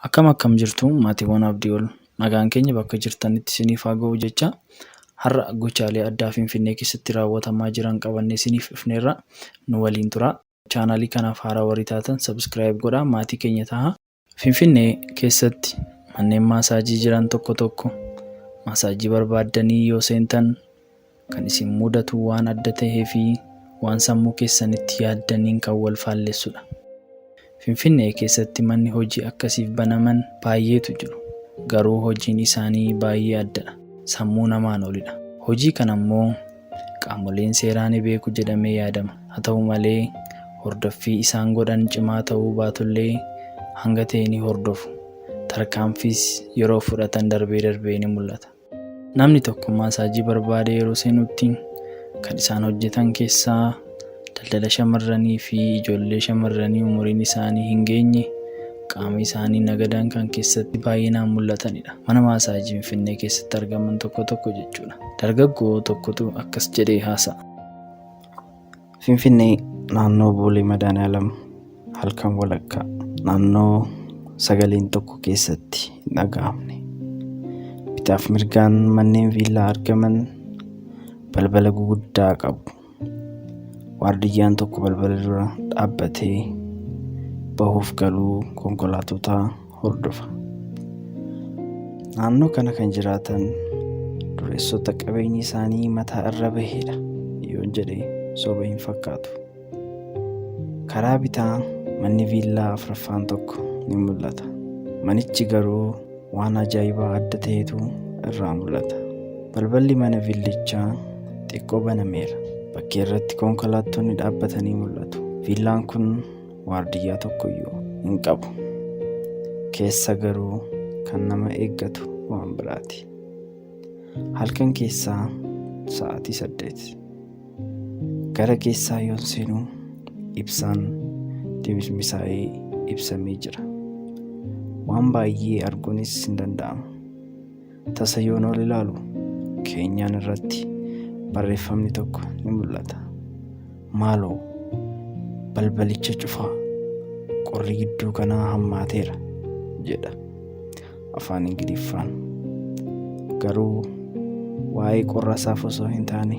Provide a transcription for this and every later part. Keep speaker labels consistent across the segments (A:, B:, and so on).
A: Akkam akkam jirtu maatiiwwan Abdii ol nagaan keenya bakka jirtanitti isiniif haa ga'u jecha har'a gochaalee addaa Finfinnee keessatti raawwatamaa jiran qabannee isiniif dhufneerra nu waliin tura. Chaanaalii kanaaf haaraa warri taatan subscribe godhaa maatii keenya tahaa. Finfinnee keessatti manneen maasaajii jiran tokko tokko maasaajii barbaaddanii yoo seentan kan isin mudatu waan adda tahee fi waan sammuu keessanitti yaaddaniin kan wal faallessudha. Finfinnee keessatti manni hojii akkasiif banaman baay'eetu jiru. Garuu hojiin isaanii baay'ee addadha. Sammuu namaan olidha. Hojii kanammoo qaamoleen seeraa ni beeku jedhamee yaadama. Haa ta'u malee hordoffii isaan godhan cimaa ta'uu baatullee hanga ta'e ni hordofu. Tarkaanfiis yeroo fudhatan darbee darbee ni mul'ata. Namni tokko maasaajii barbaade yeroo seenutti kan isaan hojjetan keessaa daldala shamarranii fi ijoollee shamarranii umuriin isaanii hin geenye qaama isaanii nagadan kan keessatti baay'inaan mul'atanidha. Mana maasaajii Finfinnee keessatti argaman tokko tokko jechuudha. Dargaggoo tokkotu akkas jedhee haasa'a.
B: Finfinnee naannoo Boolee Madaaniyaalam halkan walakkaa naannoo sagaleen tokko keessatti hin dhaga'amne. Bitaaf mirgaan manneen viillaa argaman balbala guguddaa qabu. Waardiyyaan tokko balbala dura dhaabbatee bahuuf galuu konkolaatotaa hordofa. Naannoo kana kan jiraatan dureessota qabeenyi isaanii mataa irra bahedha yoon jedhe soba hin fakkaatu. Karaa bitaa manni viillaa afraffaan tokko ni mul'ata. Manichi garuu waan ajaa'ibaa adda ta'etu irraa mul'ata. Balballi mana viillichaa xiqqoo banameera. Bakkee irratti konkolaattonni dhaabbatanii mul'atu. Viillaan kun waardiyyaa tokkoyyuu hin qabu. Keessa garuu kan nama eeggatu waan biraati. Halkan keessaa sa'aatii 8. Gara keessaa yoon seenu ibsaan dimismisaa'ee ibsamee jira. Waan baay'ee arguunis hin danda'amu. Tasa yoon ol ilaalu keenyan irratti barreeffamni tokko ni mul'ata. Maaloo balbalicha cufaa qorri gidduu kanaa hammaateera jedha afaan Ingiliffaan. Garuu waa'ee qorra isaaf osoo hin taane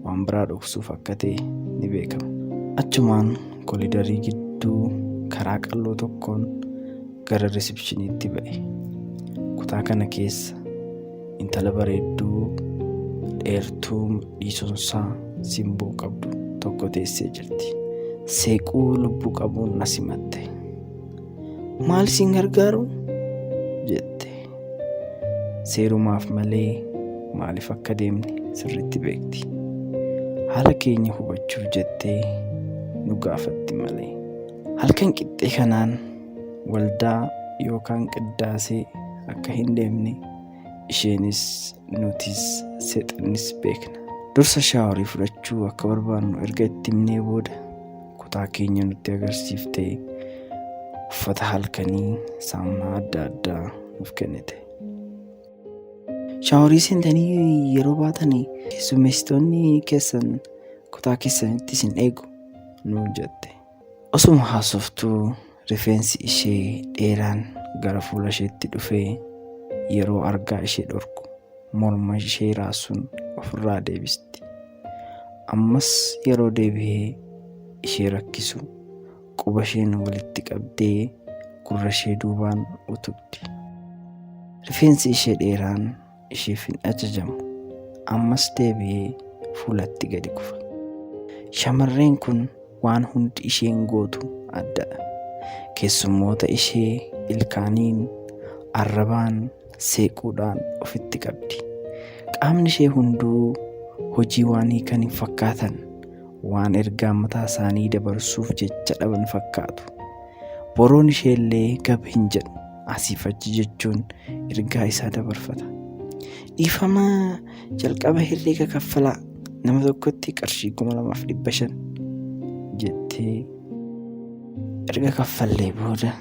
B: waan biraa dhoksuuf akka ta'e ni beekama. Achumaan kolidarii gidduu karaa qalloo tokkoon gara risipshiniitti ba'e. Kutaa kana keessa intala bareedduu dheertuu dhiisonsaa simboo qabdu tokko teessee jirti. Seequu lubbuu qabuun na simatte. Maal isin gargaaru? jette. Seerumaaf malee maaliif akka deemne sirriitti beekti. Haala keenya hubachuuf jettee nu gaafatti malee. Halkan qixxee kanaan waldaa yookaan qiddaasee akka hin deemne isheenis nutis seexannis beekna. Dursa shaaworii fudhachuu akka barbaannu erga itti himnee booda kutaa keenya nutti agarsiiftee uffata halkanii saamunaa adda addaa nuuf kennite. Shaaworii seentanii yeroo baatan keessummeessitoonni keessan kutaa keessanitti isin eegu nuun jette. Osuma haasoftuu rifeensi ishee dheeraan gara fuula isheetti dhufee yeroo argaa ishee dhorku morma ishee raasuun ofirraa deebisti. Ammas yeroo deebi'ee ishee rakkisu quba isheen walitti qabdee gurra ishee duubaan utubdi. Rifeensi ishee dheeraan isheef hin ajajamu. Ammas deebi'ee fuulatti gadi kufa. Shamarreen kun waan hundi isheen gootu addadha. Keessummoota ishee ilkaaniin, arrabaan, seequudhaan ofitti qabdi. Qaamni ishee hunduu hojii waan hiikan hin fakkaatan, waan ergaa mataa isaanii dabarsuuf jecha dhaban fakkaatu. Boroon ishee illee gab hin jedhu. Asiif achi jechuun ergaa isaa dabarfata. Dhiifama jalqaba herreega kaffalaa nama tokkotti qarshii 2500 jettee erga kaffallee booda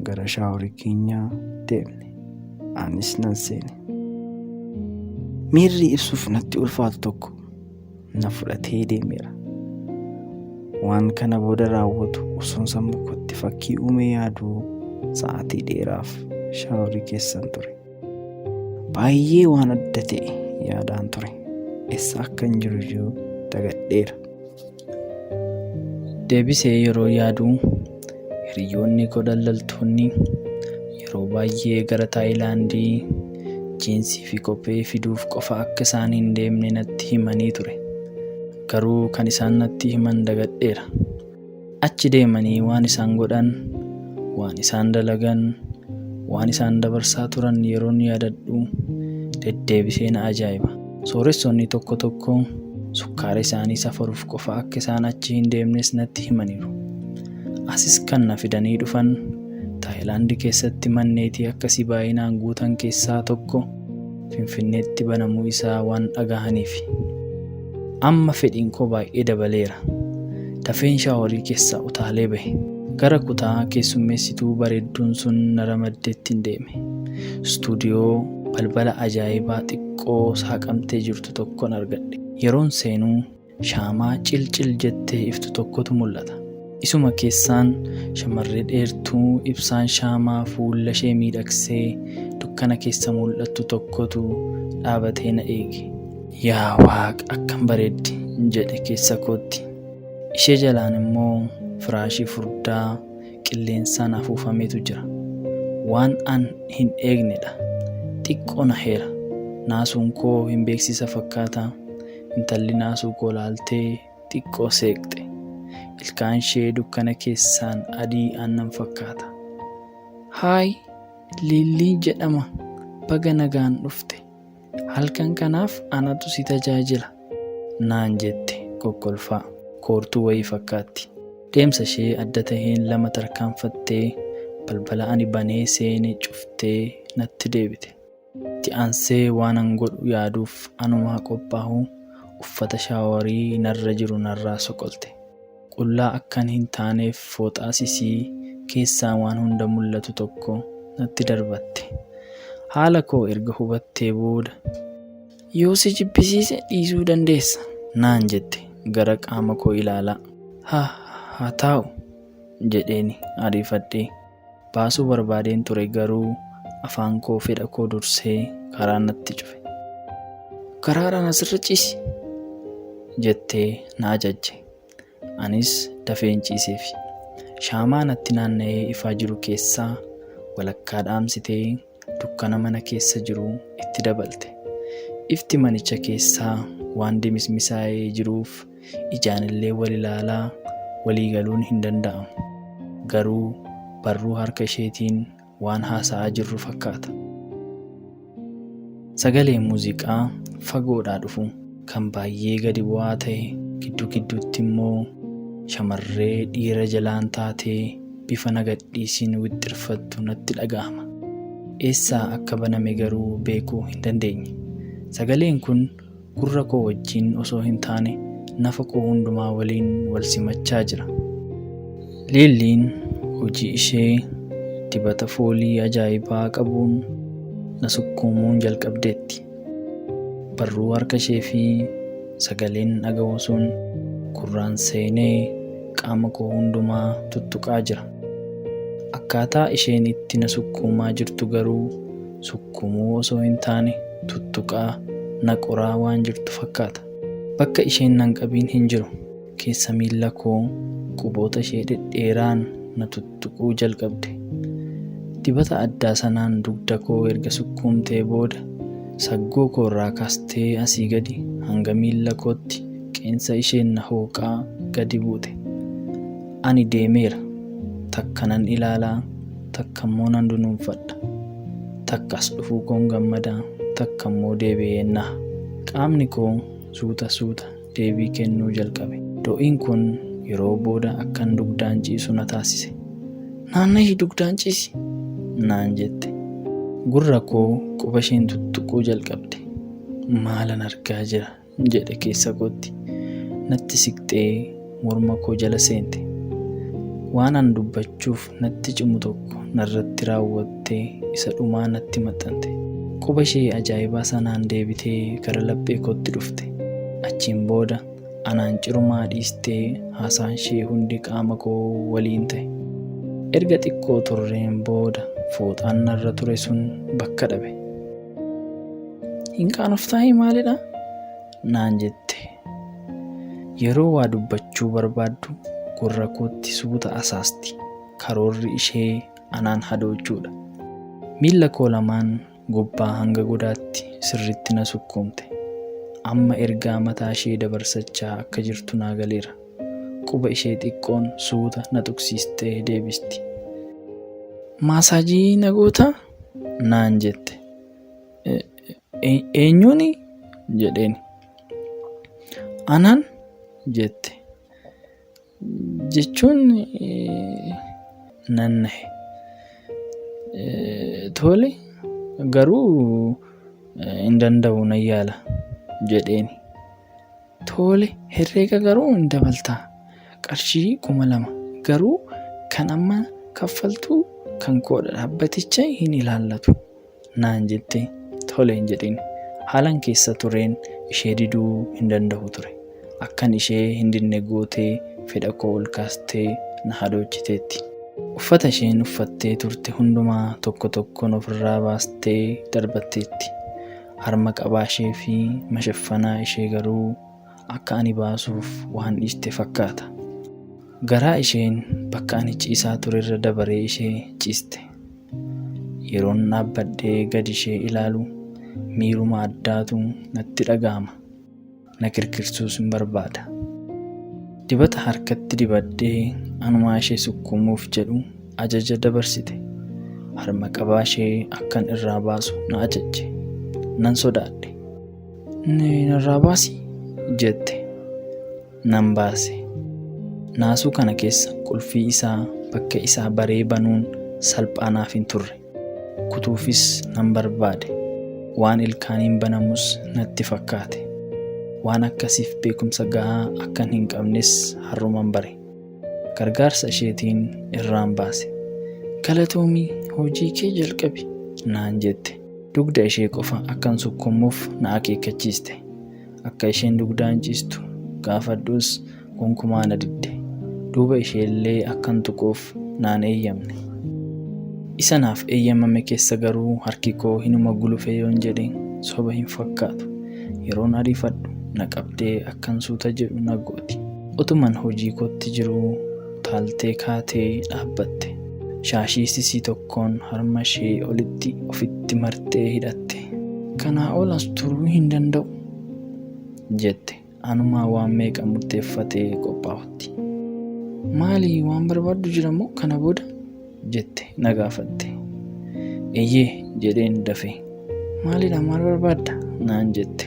B: gara shaaworii keenyaa deemne. Anis nan seene. Miirri ibsuuf natti ulfaatu tokko na fudhatee deemeera. Waan kana booda raawwatu osoon sammuu kootti fakkii uumee yaaduu Sa'aatii dheeraaf shaaworii keessan ture. Baay'ee waan adda ta'e yaadaan ture. Eessa akkan jiru iyyuu dagadheera.
A: Deebisee yeroo yaadu hiriyoonni koo daldaltoonni yeroo baay'ee gara Taayilaandii jiinsii fi kophee fiduuf qofa akka isaan hin deemne natti himanii ture. Garuu kan isaan natti himan dagadheera. Achi deemanii waan isaan godhan, waan isaan dalagan, waan isaan dabarsaa turan yeroon yaadadhu deddeebisee na ajaa'iba. Sooressonni tokko tokko sukkaara isaanii safaruuf qofa akka isaan achi hin deemnes natti himaniiru. Asis kan na fidanii dhufan Taayilaand keessatti manneetii akkasii baay'inaan guutan keessaa tokko Finfinneetti banamuu isaa waan dhagahaniifi. Amma fedhiin koo baay'ee dabaleera. Dafeen shaaworii keessaa utaalee bahe. Gara kutaa keessummeessituu bareedduun sun na ramaddeettin deeme. Istuudiyoo balbala ajaa'ibaa xiqqoo saaqamtee jirtu tokkon argadhe. Yeroon seenuu shaamaa cilcil jettee iftu tokkotu mul'ata. Isuma keessaan shamarree dheertuu ibsaan shaamaa fuula ishee miidhagsee dukkana keessa mul'attu tokkotu dhaabatee na eege. Yaa Waaqa akkam bareeddi jedhe keessa kootti. Ishee jalaan immoo firaashii furdaa qilleensaan afuufametu jira. Waan an hin eegnedha. Xiqqoo naheera. Naasuun koo hin beeksisa fakkaata. Intalli naasuu koo laaltee xiqqoo seeqxe. Ilkaan ishee dukkana keessaan adii aannan fakkaata. Haay, Liillii jedhama. Baga nagaan dhufte. Halkan kanaaf anatu si tajaajila. Naan jette kokkolfaa. Koortuu wayii fakkaatti. Deemsa ishee adda taheen lama tarkaanfattee balbala ani banee seene cuftee natti deebite. Itti aansee waanan godhu yaaduuf anumaa qophaa'u uffata shaaworii narra jiru narraa soqolte. Qullaa akkan hin taaneef fooxaa sisii keessaa waan hunda mul'atu tokko natti darbatte. Haala koo erga hubattee booda yoo si jibbisiise dhiisuu dandeessa naan jette gara qaama koo ilaalaa. Ha haa taa'u jedheeni ariifadhee. Baasuu barbaadeen ture garuu afaan koo fedha koo dursee karaa natti cufe. Karaadhaan asirra ciisi jettee na ajajje. Anis dafeen ciiseefi. Shaamaa natti naanna'ee ifaa jiru keessaa walakkaa dhaamsitee dukkana mana keessa jiru itti dabalte. Ifti manicha keessaa waan dimismisaa'ee jiruuf ijaanillee wal ilaalaa walii galuun hin danda'amu. Garuu barruu harka isheetiin waan haasa'aa jirru fakkaata. Sagaleen muuziqaa fagoodhaa dhufu kan baay'ee gadi bu'aa ta'e gidduu gidduutti immoo shamarree dhiira jalaan taatee bifa na gadhiisiin wixxirfattu natti dhaga'ama. Eessaa akka baname garuu beekuu hin dandeenye. Sagaleen kun gurra koo wajjin osoo hin taane nafa koo hundumaa waliin wal simachaa jira. Liilliin hojii ishee dibata foolii ajaa'ibaa qabuun na sukkuumuun jalqabdeetti. Barruu harka ishee fi sagaleen dhaga'u sun gurraan seenee qaama koo hundumaa tuttuqaa jira. Akkaataa isheen itti na sukkuumaa jirtu garuu sukkuumuu osoo hin taane tuttuqaa na qoraa waan jirtu fakkaata. Bakka isheen nan qabiin hin jiru. Keessa miilla koo quboota ishee dhedheeraan na tuttuquu jalqabde. Dibata addaa sanaan dugda koo erga sukkuumtee booda saggoo koo irraa kaastee asii gadi hanga miilla kootti qeensa isheen na hooqaa gadi buute. Ani deemeera. Takka nan ilaalaa, takka immoo nan dunuunfadha. Takka as dhufuu koon gammadaa, takka immoo deebi'een naha. Qaamni koo suuta suuta deebii kennuu jalqabe. Do'iin kun yeroo booda akkan dugdaan ciisu na taasise. Naannahi dugdaan ciisi naan jette. Gurra koo quba isheen tuttuquu jalqabde. Maalan argaa jira jedhe keessa kootti. Natti siqxee morma koo jala seente. Waan an dubbachuuf natti cimu tokko narratti raawwattee isa dhumaa natti maxxante. Quba ishee ajaa'ibaa sanaan deebitee gara laphee kootti dhufte. Achiin booda anaan cirumaa dhiistee haasaan ishee hundi qaama koo waliin ta'e. Erga xiqqoo turreen booda fooxaan narra ture sun bakka dhabe. Hin qaanoftaayii maalidha? Naan jette. Yeroo waa dubbachuu barbaaddu gurra kootti suuta asaasti. Karoorri ishee anaan hadoochuudha. Miilla koo lamaan gubbaa hanga godaatti sirriitti na sukkuumte. Amma ergaa mataa ishee dabarsachaa akka jirtu naa galeera. Quba ishee xiqqoon suuta na tuqsiistee deebisti. Maasaajii na gootaa? Naan jette. Eenyuuni? Jedheen. Anaan? Jette. Jechuun nan nahe. Tole garuu hin danda'u nan yaala jedheeni. Tole herreega garuu hin dabaltaa. Qarshii 2000 garuu kan amma kaffaltu kan koodha dhaabbaticha hin ilaallatu naan jette tole hin jedhin. Haalan keessa tureen ishee diduu hin danda'u ture. Akkan ishee hin didne gootee fedha koo ol kaastee na hadoochiteetti. Uffata isheen uffattee turte hundumaa tokko tokkoon ofirraa baastee darbatteetti. Harma qabaa ishee fi mashaffanaa ishee garuu akka ani baasuuf waan dhiiste fakkaata. Garaa isheen bakka ani ciisaa turerra dabaree ishee ciiste. Yeroon dhaabbadhee gad ishee ilaalu miiruma addaatu natti dhaga'ama. Na kirkirsuus hin barbaada. Dibata harkatti dibadhee anumaa ishee sukkuumuuf jedhu ajaja dabarsite. Harma qabaa ishee akkan irraa baasu na ajajje. Nan sodaadhe. Narraa baasi jette. Nan baase. Naasuu kana keessa qulfii isaa bakka isaa baree banuun salphaa naaf hin turre. Kutuufis nan barbaade. Waan ilkaaniin banamus natti fakkaate. Waan akkasiif beekumsa gahaa akkan hin qabnes har'uman bare. Gargaarsa isheetiin irraan baase. Galatoomii hojii kee jalqabi naan jette. Dugda ishee qofa akkan sukkuumuuf na akeekkachiiste. Akka isheen dugdaan ciistu gaafadhus gonkumaa na didde. Duuba isheellee akkan tuquuf naan eeyyamne. Isa naaf eeyyamame keessa garuu harki koo hinuma gulufe yoon jedhe soba hin fakkaatu. Yeroon ariifadhu na qabdee akkan suuta jedhu na gooti. Utuman hojii kootti jiruu utaaltee kaatee dhaabbatte. Shaashii sisii tokkoon harma ishee olitti ofitti martee hidhatte. Kanaa ol as turuu hin danda'u jette anumaa waan meeqa murteeffatee qophaa'utti. Maali waan barbaaddu jira moo kana booda? Jette na gaafatte. Eeyyee jedheen dafee. Maalidha maal barbaadda? Naan jette.